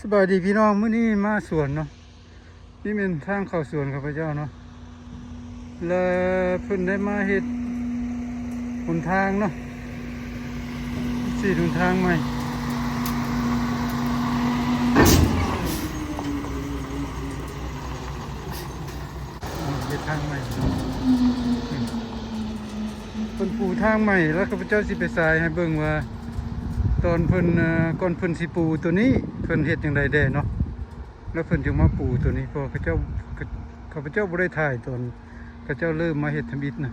ສະບາຍດີພີ່ນ້ອງ, ມື້ນີ້ມາສວນເນາະ, ນີ້ແມ່ນທາງເຂົ້າສວນຂ້າພະເຈົ້າເນາະ ແລະ ເພິ່ນໄດ້ມາເຮັດຫົນທາງເນາະ, ສີດຫົນທາງໃໝ່ ເຮັດທາງໃໝ່ ເພິ່ນປູທາງໃໝ່ ແລ້ວຂ້າພະເຈົ້າຊິໄປສາຍໃຫ້ເບິ່ງວ່າ ຕອນເພິ່ນ ເອີ ກ່ອນເພິ່ນຊິປູໂຕນີ້ ເພິ່ນເຮັດຈັ່ງໃດແດ່ເນາະ ແລ້ວເພິ່ນຈຶ່ງມາປູໂຕນີ້ ເພາະວ່າເຂົາເຈົ້າ ຂ້າພະເຈົ້າບໍ່ໄດ້ຖ່າຍຕອນເຂົາເຈົ້າເລີ່ມມາເຮັດທຳອິດນະ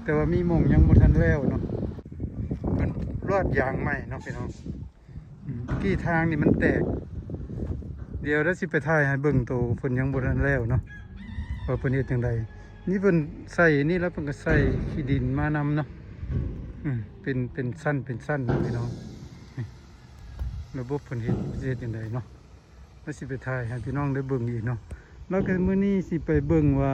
ແຕ່ວ່າມີໝ່ອງຍັງບໍ່ທັນແລ້ວເນາະ ເພິ່ນລາດຢາງໃໝ່ເນາະພີ່ນ້ອງ. ອືມ ກີ້ທາງນີ້ມັນແຕກ, ດຽວ ດຽວຊິໄປຖ່າຍໃຫ້ເບິ່ງໂຕເພິ່ນຍັງບໍ່ທັນແລ້ວເນາະ ວ່າເພິ່ນເຮັດຈັ່ງໃດ. ນີ້ເພິ່ນໃສ່ນີ້ ແລ້ວເພິ່ນກໍໃສ່ຂີ້ດິນມານຳເນາະ. ອືມ ເປັນ ເປັນຊັ້ນເປັນຊັ້ນເນາະພີ່ນ້ອງ. ນີ້ລະບົບເພິ່ນເຮັດ ຊິເຮັດຈັ່ງໃດເນາະ. ແລ້ວຊິໄປຖ່າຍໃຫ້ພີ່ນ້ອງໄດ້ເບິ່ງອີກເນາະ. ແລ້ວກໍມື້ນີ້ຊິໄປເບິ່ງວ່າ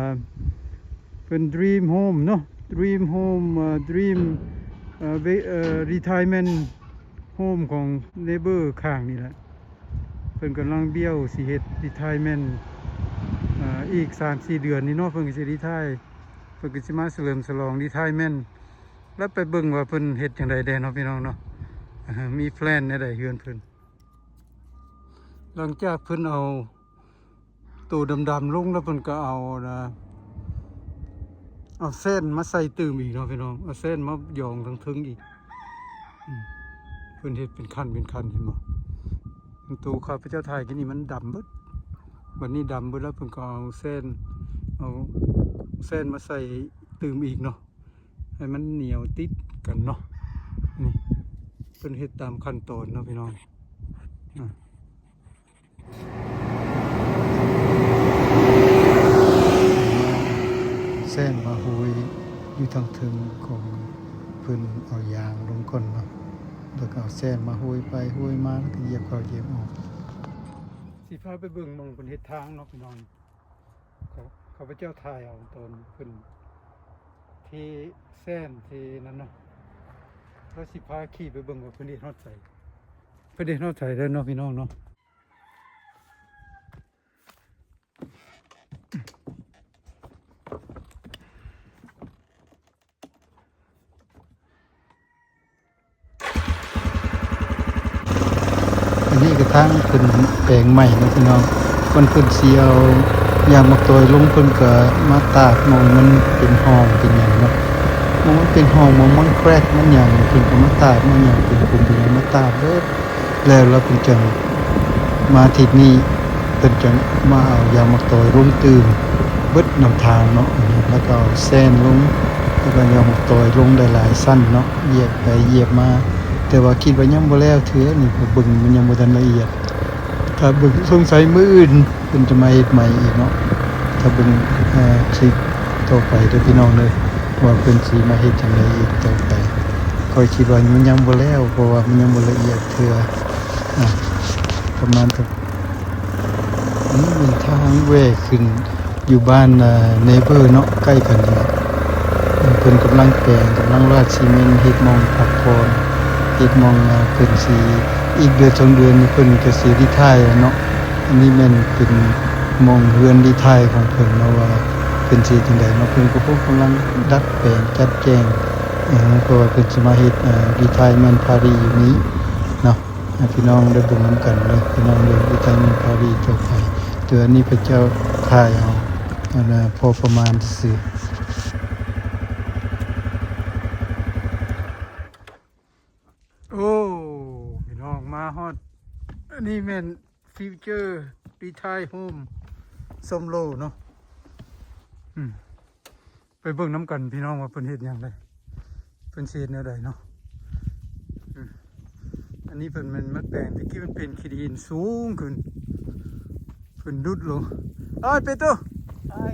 ເປັນ Dream Home ເນາະ, Dream Home ເອີ Dream ເອີ ເວ ເອີ Retirement Home ຂອງ Neighbor ຂ້າງນີ້ແຫຼະ. ເພິ່ນກຳລັງບ້ຽວຊິເຮັດ Retirement ເອີ ອີກສາມສີ່ເດືອນນີ້ເນາະ ເພິ່ນກໍຊິ retire ເພິ່ນກໍຊິມາສະເຫຼີມສະຫຼອງ Retirement ແລ້ວໄປເບິ່ງວ່າເພິ່ນເຮັດຈັ່ງໃດແດ່ເນາະພີ່ນ້ອງເນາະ. ເອີ ມີແພລນແນວໃດເຮືອນເພິ່ນ. ຫຼັງຈາກເພິ່ນເອົາໂຕດຳໆລົງແລ້ວ ເພິ່ນກໍເອົານະ ເອົາແຊນມາໃສ່ຕື່ມອີກເນາະພີ່ນ້ອງ, ເອົາແຊນມາຢອງທາງເທິງອີກ. ອືມ ເພິ່ນເຮັດເປັນຂັ້ນເປັນຂັ້ນ ເຫັນບໍ່? ໂຕຂ້າພະເຈົ້າຖ່າຍກີ້ນີ້ມັນດຳເບິດ, ບັດນີ້ດຳເບິດແລ້ວ ເພິ່ນກໍເອົາແຊນ ເອົາແຊນມາໃສ່ຕື່ມອີກເນາະ. ໃຫ້ມັນໜຽວຕິດກັນເນາະ. ນີ້ເພິ່ນເຮັດຕາມຂັ້ນຕອນເນາະພີ່ນ້ອງ. ອາ ແຊນມາໂຮຍຢູ່ທາງເທິງຂອງເພິ່ນ, ເອົາຢາງລົງກ່ອນເນາະ ແລ້ວກໍເອົາແຊນມາໂຮຍໄປໂຮຍມາ ແລ້ວກໍຢຽບເຂົ້າຢຽບອອກ. ຊິພາໄປເບິ່ງໝ່ອງເພິ່ນເຮັດທາງເນາະພີ່ນ້ອງ. ຂ້າ ຂ້າພະເຈົ້າຖ່າຍເອົາຕອນເພິ່ນເທແຊນເທນັ້ນເນາະ, ລະຊິພາຂີ່ໄປເບິ່ງວ່າເພິ່ນເຮັດຮອດໃສ, ເພິ່ນເຮັດຮອດໃສແລ້ວເນາະພີ່ນ້ອງເນາະ. ອັນນີ້ກໍທາງເພິ່ນແປງໃໝ່ເນາະພີ່ນ້ອງ. ເພິ່ນ ເພິ່ນຊິເອົາຢາງໝາກຕອຍລົງ ເພິ່ນກໍມາຕາກໝ່ອງມັນເປັນຮ່ອງເປັນຫຍັງເນາະ, ໝ່ອງມັນເປັນຮ່ອງ ໝ່ອງມັນແຄຣັກມັນຫຍັງ ເພິ່ນກໍມາຕາກ ມາຫຍັງ ເປັນຂຸມເປັນຫຍັງ ມາຕາກເບິດ. ແລ້ວລະເພິ່ນຈັ່ງມາທິດນີ້ ເພິ່ນຈັ່ງມາເອົາຢາງໝາກຕອຍລົງຕື່ມເບິດນຳທາງເນາະ, ແລ້ວກໍເອົາແຊນລົງ ແລ້ວກໍຢາງໝາກຕອຍລົງໄດ້ຫຼາຍຊັ້ນເນາະ, ຢຽບໄປຢຽບມາ. ແຕ່ວ່າຄິດວ່າຍັງບໍ່ແລ້ວເທື່ອນີ້, ເບິ່ງມັນຍັງບໍ່ທັນລະອຽດ. ຖ້າເບິ່ງ ສົງໄສມື້ອື່ນເພິ່ນຈະມາເຮັດໃໝ່ອີກເນາະ. ຖ້າເບິ່ງ ເອີ ຄລິບຕໍ່ໄປເດີພີ່ນ້ອງເດີ ວ່າເພິ່ນຊິມາເຮັດຈັ່ງໃດອີກຕໍ່ໄປ. ຂ້ອຍຄິດວ່າມັນຍັງບໍ່ແລ້ວ ເພາະວ່າມັນຍັງບໍ່ລະອຽດເທື່ອ. ອາ ປະມານເທົ່າ ອັນນີ້ແມ່ນທາງແວ່ຂຶ້ນຢູ່ບ້ານ ເອີ Neighbor ເນາະ, ໃກ້ກັນນີ້ແຫຼະ. ເພິ່ນກຳລັງແປງ ກຳລັງລາດຊີເມັນ ເຮັດໝ່ອງພັກຜ່ອນ ເຮັດໝ່ອງ ເອີ ເພິ່ນຊິ ອີກເດືອນສອງເດືອນນີ້ເພິ່ນກໍຊິ retire ແລ້ວເນາະ. ອັນນີ້ແມ່ນເປັນໝ່ອງເຮືອນ retire ຂອງເພິ່ນເນາະ ວ່າເພິ່ນຊິເຮັດຈັ່ງໃດເນາະ. ເພິ່ນກໍຄົງກຳລັງດັດແປງຈັດແຈງ ເອີ ເພາະວ່າເພິ່ນຊິມາເຮັດ ເອີ retirement party ຢູ່ນີ້ເນາະ. ໃຫ້ພີ່ນ້ອງໄດ້ເບິ່ງນຳກັນເດີພີ່ນ້ອງເດີ ວິໄທເມືອງພາຣີຕໍ່ໄປ. ແຕ່ອັນນີ້ພະເຈົ້າຖ່າຍເອົາ ອັນນ່າ ພໍປະມານຊື່. ໂອ້ ພີ່ນ້ອງ ມາຮອດ ອັນນີ້ແມ່ນ Future Retire Home ຊົມໂລເນາະ. ອືມ ໄປເບິ່ງນຳກັນພີ່ນ້ອງວ່າເພິ່ນເຮັດຫຍັງໄດ້ ເພິ່ນຊິເຮັດແນວໃດເນາະ. ອືມ ອັນນີ້ເພິ່ນແມ່ນມາແປງ ແຕ່ກີ້ມັນເປັນຂີ້ຫີນສູງຂຶ້ນ ເພິ່ນດຸດລົງ. Hi Peter. Hi.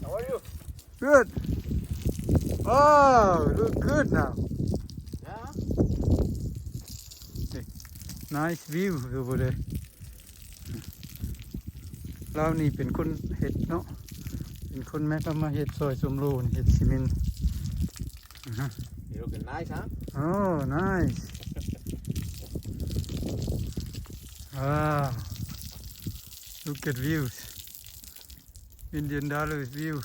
How are you? Good. Wow, look good now. Yeah. Nice view over there. ລາວນີ້ເປັນຄົນເຮັດເນາະ ເປັນຄົນແມັກເອົາມາເຮັດຊ່ອຍຊົມໂລນີ້ ເຮັດຊີເມັນ. ອາຮະ You looking nice, huh? Oh, nice. Wow, look at views, Indian Dollars view.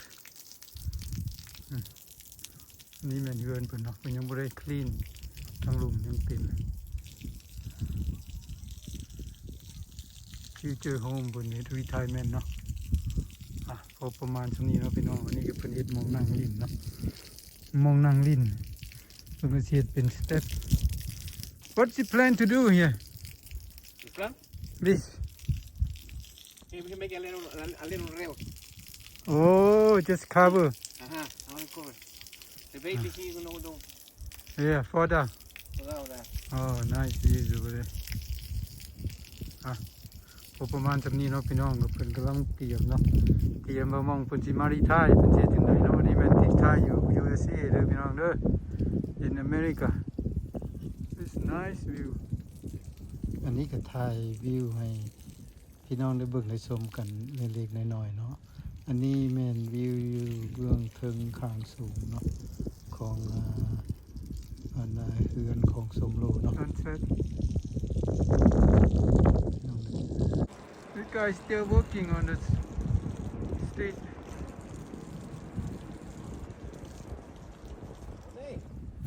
ນີ້ແມ່ນເຮືອນເພິ່ນເນາະ, ເພິ່ນຍັງບໍ່ໄດ້ clean, ທາງລຸ່ມຍັງເຕັມ. Future home ເພິ່ນເຮັດ retirement ເນາະ. ອ່ະ ພໍປະມານສ່ຳນີ້ເນາະພີ່ນ້ອງ. ອັນນີ້ກໍເພິ່ນເຮັດໝ່ອງນັ່ງຫຼິ້ນເນາະ, ໝ່ອງນັ່ງຫຼິ້ນ. ເພິ່ນກໍຊິເຮັດເປັນ step. What's the plan to do here? This one? This. Maybe we can make a little, a, a little rail. Oh, just cover. Uh-huh, I wanna cover. The baby, she gonna go Yeah, fall down. Fall down there. Oh, nice views over there. ອ່ະ ພໍປະມານສ່ຳນີ້ເນາະພີ່ນ້ອງ, ກໍເພິ່ນກຳລັງຕຽມເນາະ, ຕຽມວ່າໝ່ອງເພິ່ນຊິມາ retire ເພິ່ນຊິເຮັດຈັ່ງໃດເນາະ. ອັນນີ້ແມ່ນ retire ຢູ່ USA ເດີພີ່ນ້ອງເດີ, in America. It's nice view. ອັນນີ້ກໍຖ່າຍວິວໃຫ້ ພີ່ນ້ອງໄດ້ເບິ່ງໄດ້ຊົມກັນເລັກໆນ້ອຍໆເນາະ. ອັນນີ້ແມ່ນວິວຢູ່ເບື້ອງເທິງຂ້າງສູງເນາະ ຂອງ ອ່າ ອັນ ເຮືອນຂອງສົມໂລເນາະ. Sunset. This guy still working on the s-, street.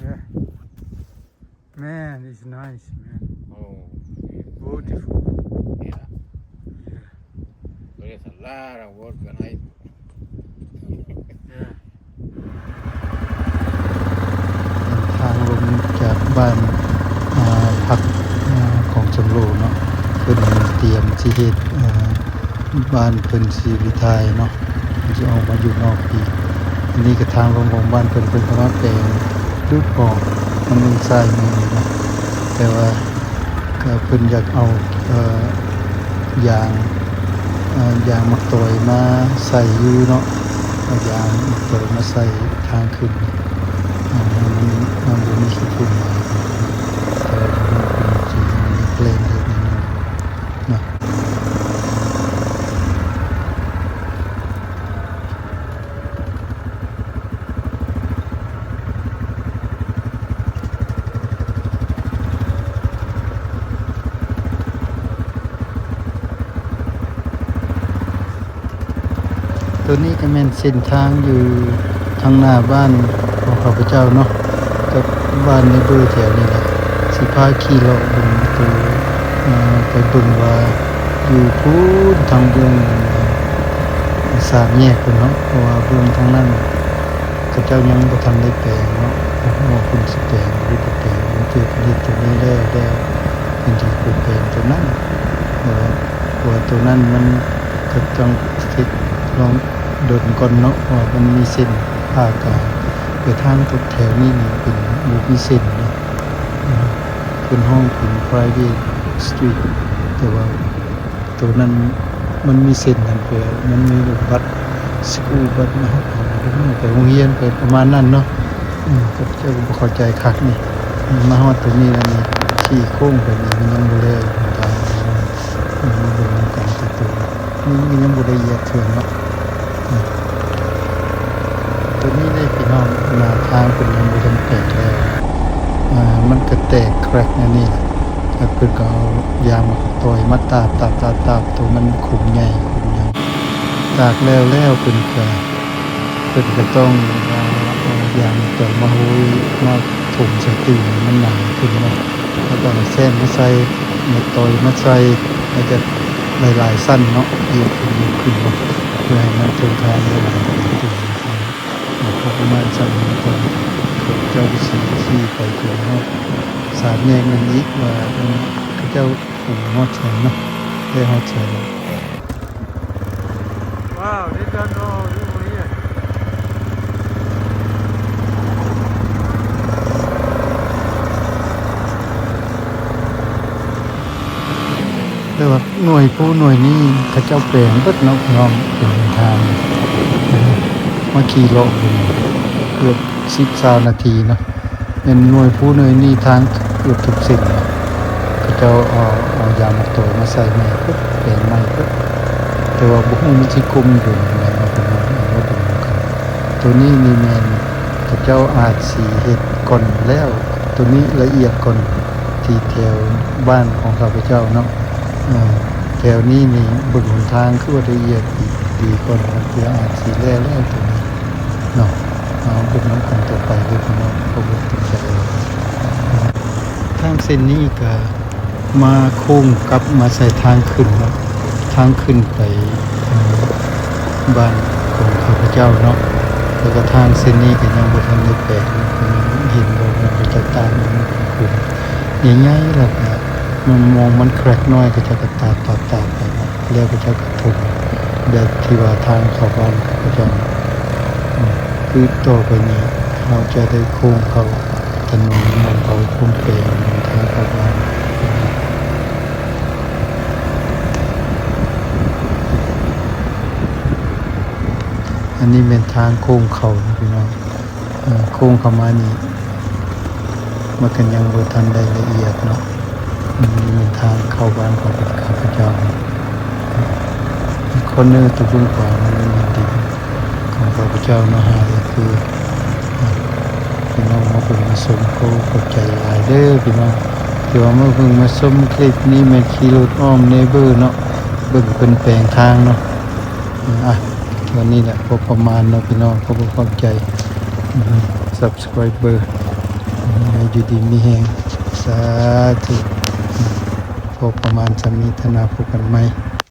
Yeah. Man, it's nice, man. Oh, yeah. Beautiful. Yeah. Yeah. But it's a lot of work and I Yeah. ທາງລົງຈາກບ້ານ ອ່າ ພັກ ອ່າ ຂອງສົມໂລເນາະ, ເພິ່ນຕຽມຊິເຮັດ ອ່າ ບ້ານເພິ່ນຊິ retire ເນາະ, ເພິ່ນຊິອອກມາຢູ່ນອກອີກ. ອັນນີ້ກໍທາງລົງຂອງບ້ານເພິ່ນ, ເພິ່ນກໍມາແປງຫຼຸດອອກທາງເບື້ອງຊ້າຍມືນີ້ເນາະ, ແຕ່ວ່າກໍເພິ່ນຢາກເອົາ ເອີ ຢາງ ເອີ ຢາງໝາກຕອຍມາໃສ່ຢູ່ເນາະ, ເອົາຢາງໝາກຕອຍມາໃສ່ທາງຂຶ້ນ ເອີ ໃຫ້ມັນ ມັນບໍ່ມີຂີ້ຝຸ່ນຫຼາຍ, ແຕ່ວ່າເພິ່ນຊິເຮັດແປງເລັກໆນ້ອຍໆ ເນາະ. ໂຕນີ້ກໍແມ່ນເສັ້ນທາງຢູ່ທາງໜ້າບ້ານຂອງຂ້າພະເຈົ້າເນາະ ກັບບ້ານໃນເບີແຖວນີ້ແຫຼະ. ຊິພາຂີ່ເລາະເບິ່ງໂຕ ເອີ ໄປເບິ່ງວ່າຢູ່ພຸ້ນທາງເບື້ອງສາມແຍກພຸ້ນເນາະ, ເພາະວ່າເບື້ອງທາງນັ້ນເຂົາເຈົ້າຍັງບໍ່ທັນໄດ້ແປງເນາະ, ບໍ່ຮູ້ວ່າເພິ່ນຊິແປງຫຼືບໍ່ແປງ. ບາງເທື່ອເພິ່ນເຮັດໂຕນີ້ແລ້ວ ແລ້ວເພິ່ນຊິໄປແປງໂຕນັ້ນ ເພາະວ່າໂຕນັ້ນມັນກໍຕ້ອງເຊັກລອງດົນກ່ອນເນາະ ເພາະວ່າມັນມີເສັ້ນຜ່າກາງ. ແຕ່ທາງແຖວນີ້ນີ້ເປັນບໍ່ມີເສັ້ນເນາະ, ເພິ່ນຮ້ອງເປັນ private street ແຕ່ວ່າ ໂຕນັ້ນມັນມີເສັ້ນນັ້ນ ແຕ່ມັນມີບັດ ສະກູລບັດມາຮັບເຮົາໄປໂຮງຮຽນ ໄປປະມານນັ້ນເນາະ. ເອີ ຂ້າພະເຈົ້າກໍບໍ່ເຂົ້າໃຈຄັກນີ້ ມາຮອດໂຕນີ້ແລ້ວນີ້ ຂີ່ໂຄ້ງໄປນີ້ ມັນຍັງບໍ່ແລ້ວ ທາງ ເອີ ມາເບິ່ງນຳກັນ ແຕ່ໂຕນີ້ມັນຍັງບໍ່ລະອຽດເທື່ອເນາະ. ໂຕນີ້ເດ້ພີ່ນ້ອງ ໜ້າທາງເພິ່ນຍັງບໍ່ທັນແປງແລ້ວ ເອີ ມັນກະແຕກແຄຣັກແນວນີ້ແຫຼະ. ແລ້ວເພິ່ນກໍເອົາຢາງມາຕ່ອຍມາຕາບ ຕາບ ຕາບ ຕາບ ໂຕມັນຂຸມໃຫຍ່ຂຸມຫຍັງ ຕາກແລ້ວແລ້ວ ເພິ່ນກໍ ເພິ່ນກໍຕ້ອງເອົາຢາງມາຕ່ອຍມາໂຮຍ ມາຖົມໃສ່ຕື່ມໃຫ້ມັນໜາຂຶ້ນເນາະ, ແລ້ວກໍເອົາແຊນມາໃສ່ ມາຕ່ອຍມາໃສ່ ແລ້ວກໍຫຼາຍໆຊັ້ນເນາະ ຢຽບຂຶ້ນ ຢຽບຂຶ້ນເນາະ ເພື່ອໃຫ້ມັນທົນທານໄດ້ຫຼາຍຂຶ້ນ. ພໍປະມານສ່ຳນີ້ກ່ອນ ເຂົາເຈົ້າກໍຊິຂີ່ໄປຈົນຮອດສາມແຍກນັ້ນອີກ ວ່າມັນ ເຂົາເຈົ້າປູຮອດໃສເນາະ ໄດ້ຮອດໃສ. Wow, they done all over here. ແຕ່ວ່າໜ່ວຍພູໜ່ວຍນີ້ເຂົາເຈົ້າແປງເບິດເນາະ ພີ່ນ້ອງ, ເປັນທາງ ມາຂີ່ເລາະເບິ່ງເກືອບສິບຊາວນາທີເນາະ. ແມ່ນໜ່ວຍພູໜ່ວຍນີ້ທາງເກືອບທຸກເສັ້ນ ເຂົາເຈົ້າເອົາ ເອົາຢາງມາໂຕຍມາໃສ່ໃໝ່ເບິດ ແປງໃໝ່ເບິດ, ແຕ່ວ່າບໍ່ຮູ້ມັນຊິກົມຢູ່ໃດເນາະ ພີ່ນ້ອງ ມາເບິ່ງນຳກັນ. ໂຕນີ້ນີ້ແມ່ນເຂົາເຈົ້າອາດຊິເຮັດກ່ອນແລ້ວ ໂຕນີ້ລະອຽດກ່ອນ ທີ່ແຖວບ້ານຂອງຂ້າພະເຈົ້າເນາະ. ເອີ ແຖວນີ້ນີ້ເບິ່ງຫົນທາງຄືວ່າລະອຽດດີກ່ອນ ບາງເທື່ອອາດຊິແລ້ວແລ້ວໂຕນີ້ເນາະ. ເອົາເບິ່ງນຳກັນຕໍ່ໄປເດີພີ່ນ້ອງ ເພາະວ່າເປັນຈັ່ງໃດ. ທາງເສັ້ນນີ້ກະມາໂຄ້ງກັບມາໃສ່ທາງຂຶ້ນເນາະ ທາງຂຶ້ນໄປ ເອີ ບ້ານຂອງຂ້າພະເຈົ້າເນາະ. ແລ້ວກະທາງເສັ້ນນີ້ກະຍັງບໍ່ທັນໄດ້ແປງເນາະ ເຫັນບໍ່ ເຂົາເຈົ້າຕາກມັນຂຸມ ໃຫຍ່ໆ ແລ້ວກະມັນມອງມັນແຄຣັກນ້ອຍ ເຂົາເຈົ້າກະຕາກໆໆໄປເນາະ ແລ້ວເຂົາເຈົ້າກະຖົມແບບທີ່ວ່າທາງເຂົ້າບ້ານເຂົາເຈົ້າ. ຄືຕໍ່ໄປນີ້ເຮົາຈະໄດ້ໂຄ້ງເຂົ້າຖະໜົນມ່ອນເຂົາໂຄ້ງແປງທາງເຂົ້າບ້ານ. ອັນນີ້ແມ່ນທາງໂຄ້ງເຂົ້າເນາະພີ່ນ້ອງ. ເອີ ໂຄ້ງເຂົ້າມານີ້ ມັນກະຍັງບໍ່ທັນໄດ້ລະອຽດເນາະ. ອັນນີ້ແມ່ນທາງເຂົ້າບ້ານຂອງຂ້າພະເຈົ້າເນາະ. ຄອນເນີຕົວເບື້ອງຂວາມືນີ້ແມ່ນດິນຂອງຂ້າພະເຈົ້າເນາະ ຫາກະຄື ອາ ພີ່ນ້ອງມາເບິ່ງມາຊົມ ຂໍຂອບໃຈຫຼາຍເດີພີ່ນ້ອງ ທີ່ວ່າມາເບິ່ງມາຊົມຄລິບນີ້. ແມ່ນຂີ່ລົດອ້ອມເນເບີເນາະ ເບິ່ງເພິ່ນແປງທາງເນາະ. ອາ ເທົ່ານີ້ແຫຼະ ພໍປະມານເນາະພີ່ນ້ອງ ຂໍຂອບໃຈ ຊັບສະໄຄເບີ ໃຫ້ຢູ່ດີມີແຮງ ສາທຸ. ພໍປະມານສ່ຳນີ້ ເທື່ອໜ້າພົບກັນໃໝ່.